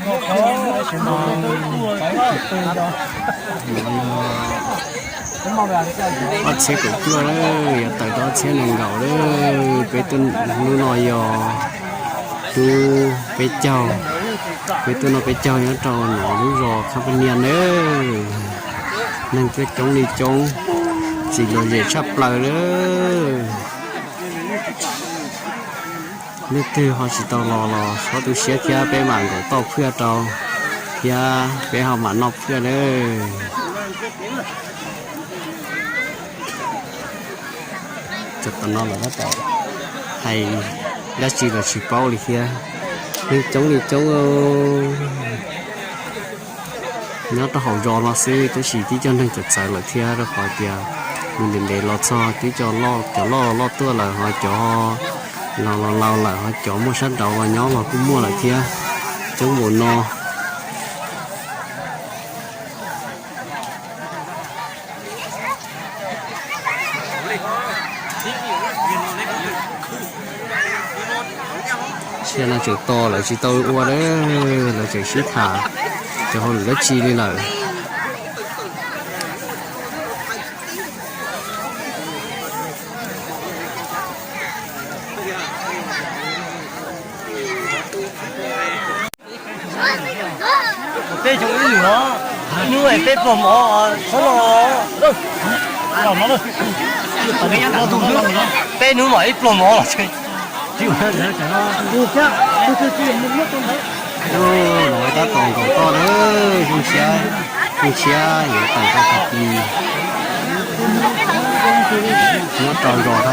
Ob txhiab kaum cuaj lawm, yuav tawm rau ob txhiab nees nkaum lawm. Peb tuaj hnub no yog hnub peb caug, peb tuaj noj peb caug nyob rau no lub zos Khab Paj Nias nawb. Neeg tuaj coob li coob, txiv luag zem tshaj plaws lawm. Leej twg ho tsis tau los los txhob tu siab thiab, peb mam nkaum toj phwaj rau thiab peb ho mam noj phwaj nawb. Tam no lawv tab tom hais dab tsi los tsis paub li thiab, neeg coob li coob. Nyob rau hauv zos no xwb tab sis twb cov neeg txawv txawv lawm thiab, rau qhov tias mus ntev ntev los txog twb cov loj, cov loj los loj tuaj lawm, ho cov laus los laus lawm, ho cov muaj sab nraud los nyob los kuj muaj lawm thiab, coob npaum no. Sia no tseem tos lawv tsis tau ua lawm, lawv tseem sib tham cov hauj lwm dab tsi li lawm. Peb xyoo ib lwm os, ib hnub peb pluag mov txhob no. Peb hnub mam ib pluag mov los. Tab tom nkaum toj lawm, xyoo tshiab, xyoo tshiab yuav tawm rau tag kis nyob rau zos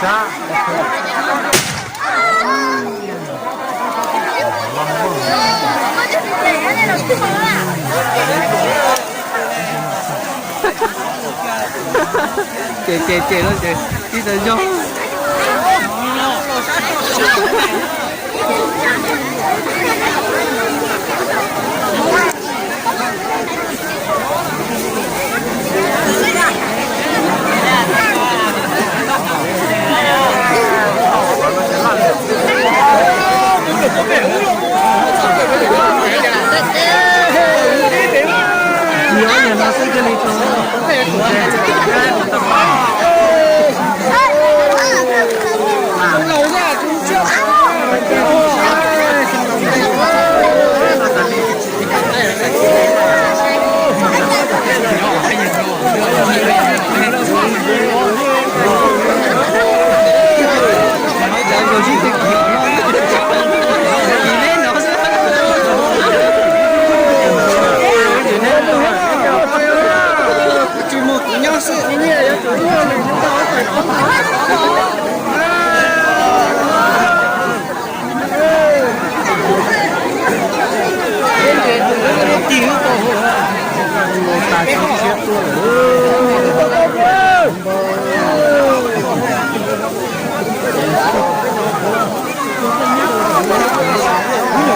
Khab Paj Nias nawb. Ces ces ces no ces ib tag zog.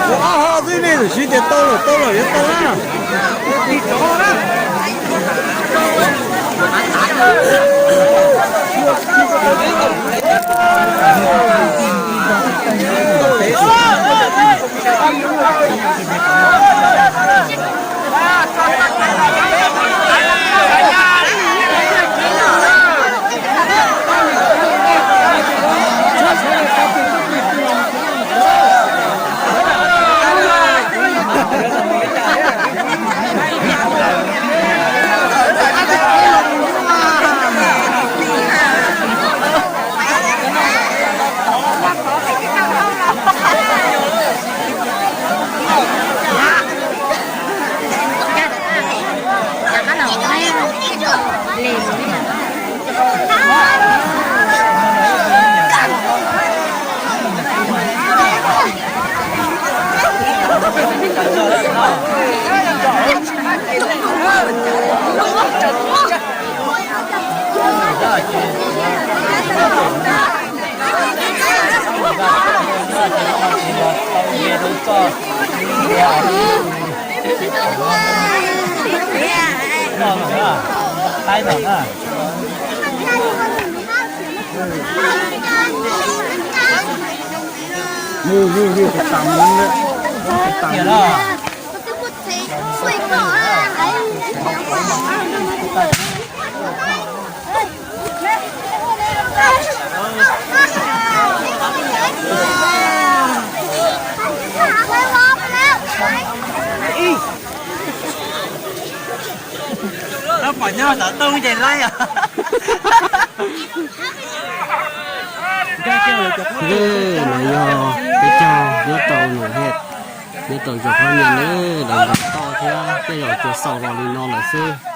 Ob hov xwb nej tam sim tias tau lawm, tau lawm, yuav tau na. Pom nyob xov tooj ces laib os. Ntawm no yog peb caug nyob rau Nus Hej, nyob rau zos Phab Nyas na, lawv nqa toj thiab tej zaum tsuas xaus los li no lawm xwb.